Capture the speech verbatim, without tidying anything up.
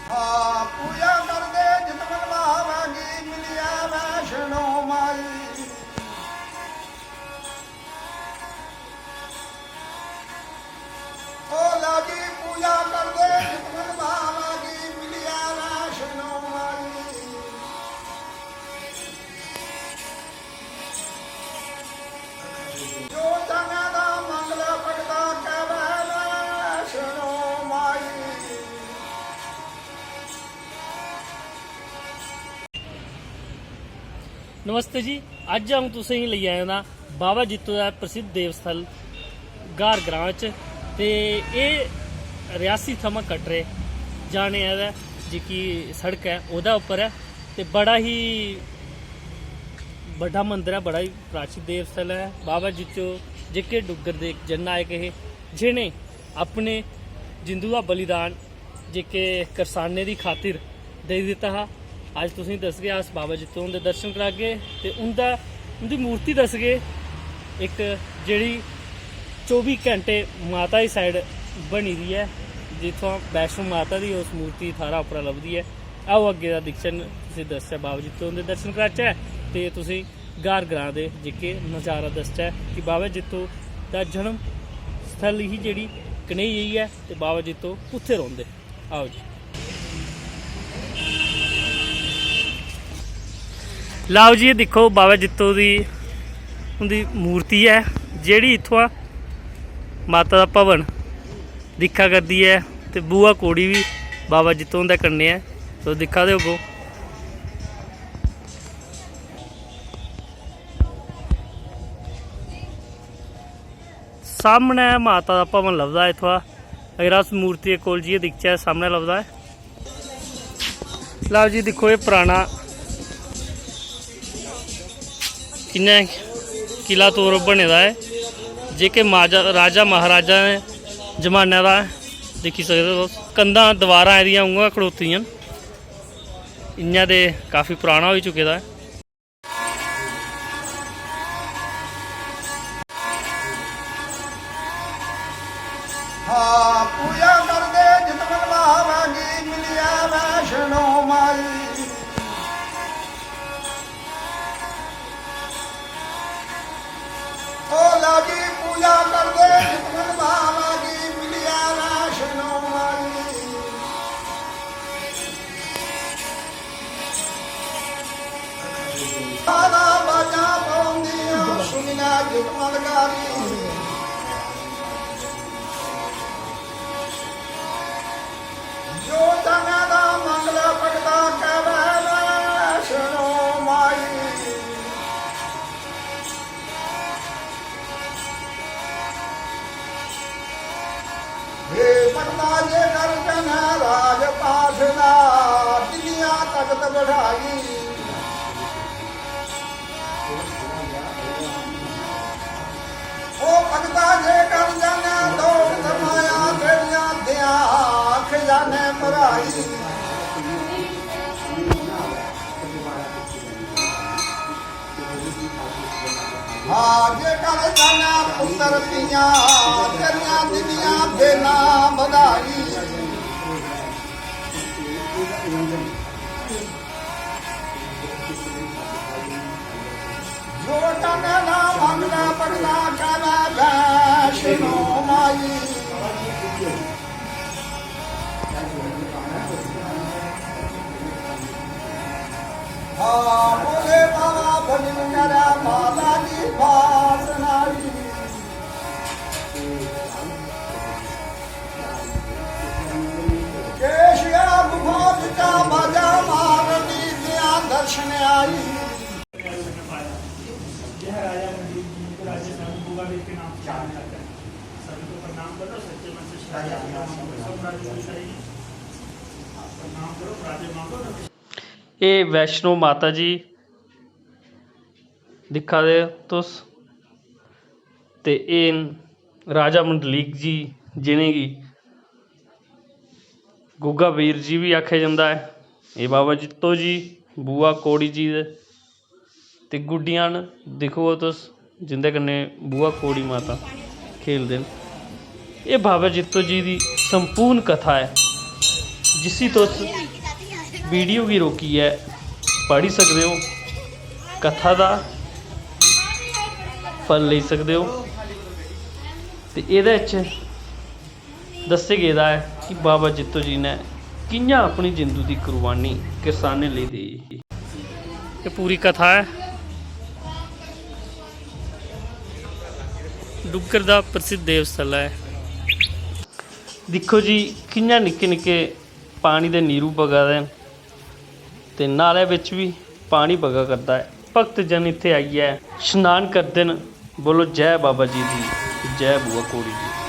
आ, पूजा करदे जितवन भाव गी मिलिया वैष्णो माई। ओ लागी पूजा करदे जितवन भाव गी मिलिया वैष्णो माई। जो चंगा दा मंगल भगता कहवे वैष्णो माई। नमस्ते जी, अज्ज अ'ऊं तुसेंगी लेई आए दा बाबा जित्तो दा प्रसिद्ध देवस्थल ग्हार ग्रांऽ च। ते एह् रियासी थमां कटरे जाने आह्ला जेह्की सड़क ऐ, ओह्दे उप्पर ऐ। ते बड़ा ही बड्डा मंदर ऐ, बड़ा ही प्राचीन देवस्थल ऐ। बाबा जित्तो जेह्के डुग्गर दे जननायक हे, जि'नें अपने जिंदू दा बलिदान जेह्के करसानें दी खातिर देई दित्ता हा। अज्ज तुसेंगी दसगे, अस बाबा जित्तो हुंदे दर्शन करागे ते उं'दा, उं'दी मूर्ति दसगे, इक जेह्ड़ी चौबी घैंटे माता दी साइड बनी दी ऐ, जित्थुआं वैष्णो माता दी उस मूर्ति थाह्रा उप्परा लभदी ऐ। आओ, अग्गें दा दिखचै, तुसेंगी दसचै, बाबा जित्तो हुंदे दर्शन कराचै ते तुसेंगी ग्हार ग्रांऽ दे जेह्के नज़ारा दसचै कि बाबा जित्तो दा जन्म स्थल ही जेह्ड़ी कनेही जेही ऐ ते बाबा जित्तो कुत्थै रौंह्दे। आओ जी। लैओ जी, एह् दिक्खो, बाबा जित्तो दी उं'दी मूर्ति ऐ, जेह्ड़ी इत्थुआं माता दा भवन दिक्खा करदी ऐ ते बुआ कौड़ी बी बाबा जित्तो हुंदे कन्नै ऐ, तुस दिक्खा दे होगो। सामनै माता दा भवन लभदा ऐ इत्थुआं। अगर अस मूर्ति दे कोल जाइयै दिखचै, सामनै लभदा ऐ। लैओ जी, दिक्खो, एह् पराना कि'यां किला तौर बने दा ऐ, जेह्के माजा-, राजा महाराजा दे जमाने दा ऐ। दिक्खी सकदे तुस, कंधां दीवारां एह्दियां उ'आं खड़ोती दियां न, इ'यां ते काफी पराना होई चुके दा ऐ। हाँ, पूजा करदे जितवन भाव गी मिलिया वैष्णो माई। ओ लागी पूजा करदे जितवन भाव गी मिलिया वैष्णो माई। ताला बाजा पौंदियां सुनिना जुगमल गारी। जो चंगा दा मंगल भगता कहवे वैष्णो माई। हे भगता जेकर जनै राज पाठ दा, दिल्लियां तख्त बढ़ाई। ओ भगता जेकर जनै दौलत माया तेरियां देआं खजाने भराई। हाँ, जेकर जनै पुत्तर धियां, तेरियां दिन्नियां देना बधाई। जो जनै ना मंगना पगला कहवे वैष्णो माई। हाँ, बोले बाबा भजन करै माता दी बासना री। केशिया गुफा बिचा बाजा मारदी दियां दर्शन आई। यह राजा मंडली के राज्य में भूभावेद के नाम से जाना जाता है। सभी को प्रणाम करो, सच्चे मन से श्रद्धा के साथ सब राजा मंडली करेगी। प्रणाम करो, राजे मांगो ना। एह् वैष्णो माता जी दिक्खा दे तुस, ते एह् न राजा मंडलीक जी, जि'नेंगी गुग्गा वीर जी बी आखेआ जंदा ऐ। एह् बाबा जित्तो जी, बुआ कौड़ी जी दे ते गुड्डियां न, दिक्खो तुस, जिंदे कन्नै बुआ कौड़ी माता खेलदे न। एह् बाबा जित्तो जी दी संपूर्ण कथा ऐ, जिसी तुस वीडियो गी रोकियै पढ़ी सकदे ओ, कथा दा फल लेई सकदे ओ। ते एह्दे च दस्से गेदा ऐ कि बाबा जित्तो जी ने कि'यां अपनी जिंदू दी कुर्बानी करसानें लेई देई ही। एह् पूरी कथा ऐ। डुग्गर दा प्रसिद्ध देव स्थल ऐ। दिक्खो जी, कि'यां निक्के निक्के पानी दे नीरू बगा दे न ते नाले बिच बी पानी बगा करदा ऐ। भक्त जन इत्थै आइयै शनान करदे न। बोलो जय बाबा जी दी, जय बुआ कौड़ी जी।